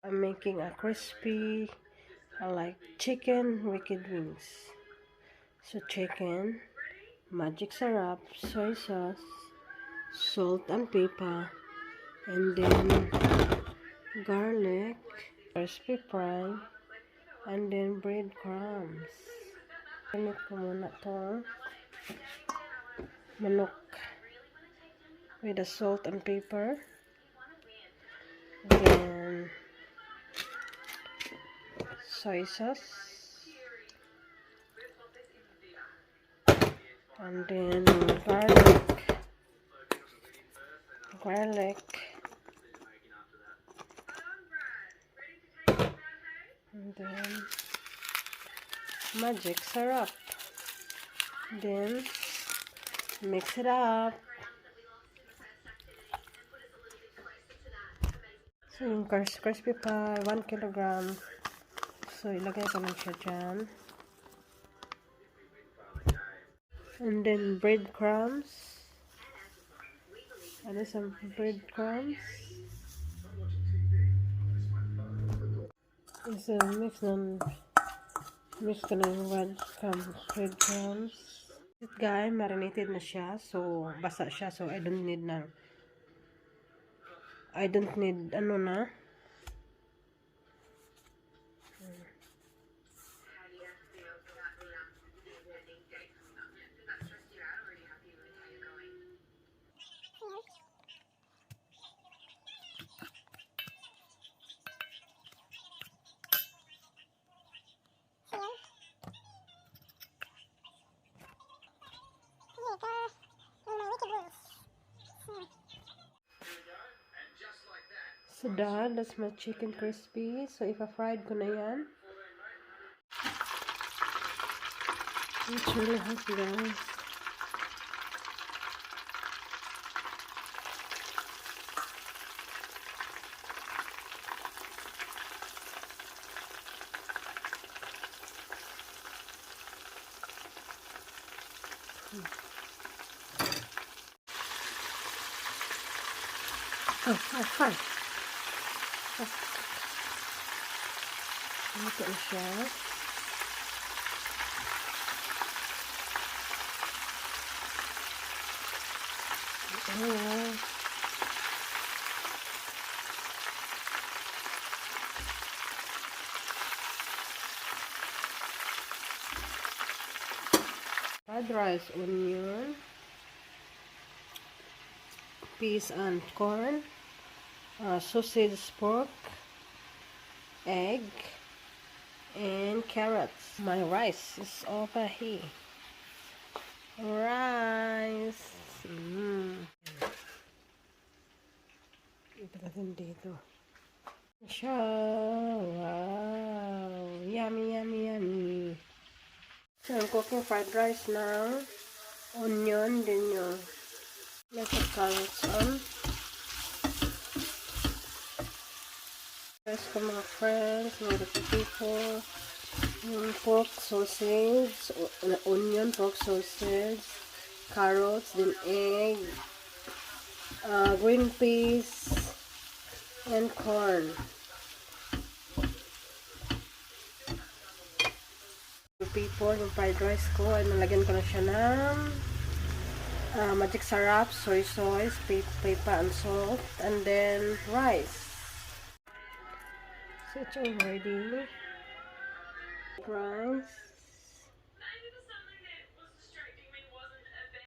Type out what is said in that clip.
I'm making a crispy, I like chicken wicked wings. So chicken, magic sarap, soy sauce, salt and pepper, and then garlic, crispy fry, and then breadcrumbs. Gamit ko muna to manok with the salt and pepper. Then soy sauce. And then garlic. Garlic. And then magic syrup. Then mix it up. So, yung crispy pie, 1 kilogram. So, ilagay ko lang siya dyan. And then, breadcrumbs. Ano some breadcrumbs. So, mix ko na yung breadcrumbs. This guy, marinated na siya. So, basa siya. So, I don't need, ano na. So done, that's my chicken crispy. So if I fried ko na yan. It's really hot, guys. Oh, hi, hi. Ito na siya. Oh. Fried rice, onion, peas and corn, sausage, pork, egg, and carrots. My rice is over here. Rice. Ito natin dito. Siya. Wow. Yummy, yummy, yummy. So, I'm cooking fried rice now. Onion, then yung let carrots on. Rice ko, mga friends, mga people. Yung pork sausage, onion, pork sausage, carrots, then egg, green peas, and corn. People, yung fried rice ko, ay nalagyan ko na siya ng magic sarap, soy sauce, pepper and salt, and then rice. So it's all ready. Rice.